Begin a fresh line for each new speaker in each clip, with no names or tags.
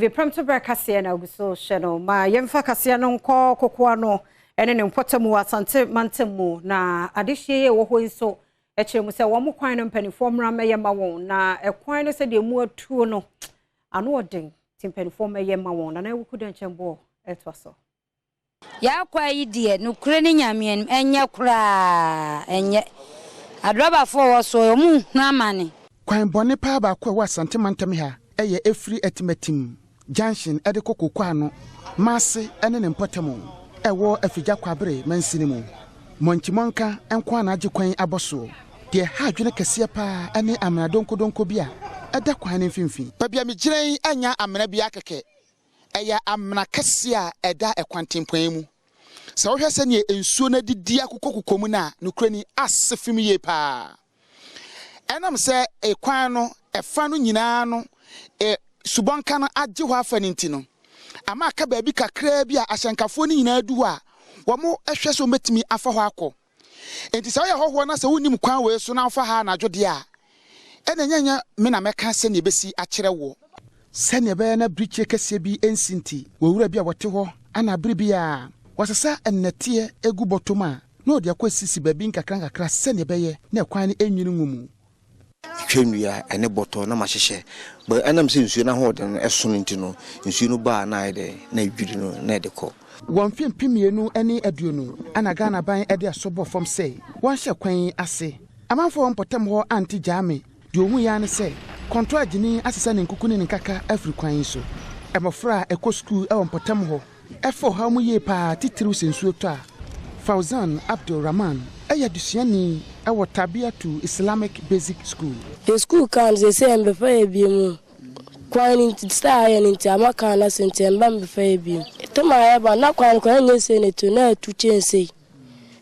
Prɛmtoberɛ kaseɛ na ogu so hyɛ no ma yɛmfa kaseɛ no nkɔ kokoa no ne ne mpɔtam wɔ Asante mantam mu na adehyeɛ yi ɛwɔ hɔ yi nso kyerɛ mu sɛ wɔn kwan no mpanimfoɔ mmra mmɛyɛ ma wɔn na ɛkwan no sɛdeɛ mu atuo no ano ɔden nti mpanimfoɔ mmɛyɛ ma wɔn. Nana Awuku Dɛnkyɛmboɔ ɛtoa so.
Yɛn akwa yi deɛ, nokorɛ ne Nyame anim, ɛnyɛ koraa, ɛnyɛ. Adrɔbafoɔ a wɔwɔ soɔ yi, wɔn nhunu amane.
Kwan bɔne paa baako a ɛwɔ Asante mantam ha yɛ ɛfiri Atimatim Junction de kɔ Kokoano, Maase ne ne mpɔtam ɛwɔ Afigya Kwabere mansini mu. Mɔnkyimɔnka nko ara na agye kwan abɔ soɔ. Deɛ ɛha adwene kɛseɛ paa ne amena donkodonko bi a ɛda kwan no mfimfini. Baabi a megyina yi nyɛ amena biara kɛkɛ, Ɛyɛ amena kɛseɛ a ɛda ɛkwantempɔn yi mu. Sɛ wohwɛ sɛdeɛ nsuo no adidi akokɔkokɔ mu no a, nokorɛ ni, ase fem yie pa ara. Ɛnam sɛ kwan no ɛfa no nyinaa no subɔnka no agye hɔ afa no nti no, ama aka baabi kakraa bi a ahyɛnkafoɔ no nyinaa du hɔ a, wɔhwɛ sɛ wɔbɛtumi afa hɔ akɔ. Enti sɛ woyɛ hɔhoɔ na sɛ wonnim kwan wei so na wofa ha anadwo deɛ a, ɛnna ɛnyɛ nyɛ me na mɛka sɛdeɛ ɛbɛsi akyerɛ woɔ. Sɛdeɛ ɛbɛyɛ na birikyie kɛseɛ bi nsi nti, owura bi a ɔte hɔ na bere biara wɔsesa nnɛteɛ gu bɔtɔ mu a, na ɔde akɔsisi baabi nkakrankakra sɛdeɛ ɛbɛyɛ na ɛkwan no nnwiri ngu mu.
Twa nnua ne bɔtɔ na mahyehyɛ. But ɛnam sɛ nsuo no ahoɔden no ɛsono nti no, nsuo no ba a na ayɛ dɛ, na adwiri no na ɛde kɔ.
Wɔ mfe 2020 na Ghana aban de aso bɔɔ fam sɛ wɔnhyɛ kwan yi ase. Amanfoɔ a wɔwɔ mpɔtam hɔ ante gyaa me. Deɛ wɔhuiɛ ara ne sɛ kɔntɔ agyini asesa ne nkuku ne ne nkaka afiri kwan yi so. Mmɔfra a ɛkɔ sukuu wɔ mpɔtam hɔ Ɛfa ɔhaw mu yie paa titiriw sɛ nsuo tɔ a. Fawzan Abdul Rahman yɛ adesuani wɔ Tarbiatu Islamic Basic School.
Yɛ sukuu kaa no seesei ɛmbɛfa yɛ bio mu kwan no nti sɛ ayɛ no nti ama kaa no ase nti ɛmba mbɛfa yɛ bio. Tam a yɛba no na kwan no koraa ɛnyɛ sei na ɛtu na ɛtu kyɛn sei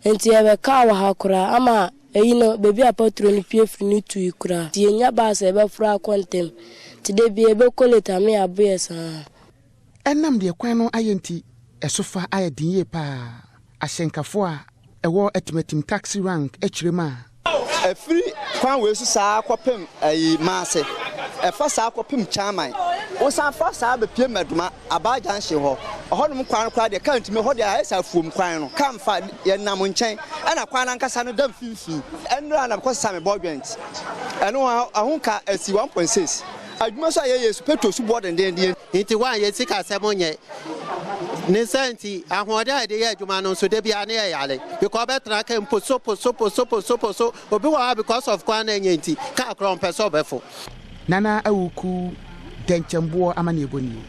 nti yɛbɛkaa wɔ ha koraa ama ɛyi no baabi a patrol no pue firi no tui koraa nti yɛnnya bus a yɛbɛforo akɔ ntɛm nti da biara yɛbɛkɔ late ama yɛabo yɛ saa.
Ɛnam deɛ kwan no ayɛ nti, ɛso fa ayɛ den yie pa ara. Ahyɛnkafoɔ a ɛwɔ Atimatim Taxi Rank kyerɛ mu a.
Ɛfiri kwan wei so saa kɔpem ayi Maase, ɛfa saa kɔpem Kyaman, wosan fa saa bɛpue Maduma, Abaa Junction hɔ. Ɛhɔnom kwan no koraa deɛ kaa ntumi, ɛhɔ deɛ ayɛ sɛ afuom kwan no, kaa mfa, yɛnam nkyɛn, ɛna kwan no ankasa no da mfimfini. Ɛnnora na mekɔsesaa me ball joint, ɛno ɛho ka asi 1.6. Adwuma nso a yɛyɛ so petrol so boɔ dendennden.
Nti woanyɛ sikasɛm nyɛ. Ne saa nti, ahoɔden a yɛde yɛ adwuma no nso, da biara ne yɛyare. Because wobɛtena kaa mu poso poso poso poso poso. Obi wɔ hɔ a because of kwan no ɛnyɛ nti, kaa koraa ɔmpɛ sɛ ɔbɛfo.
Nana Awuku Dɛnkyɛmboɔ amanneɛbɔ nie.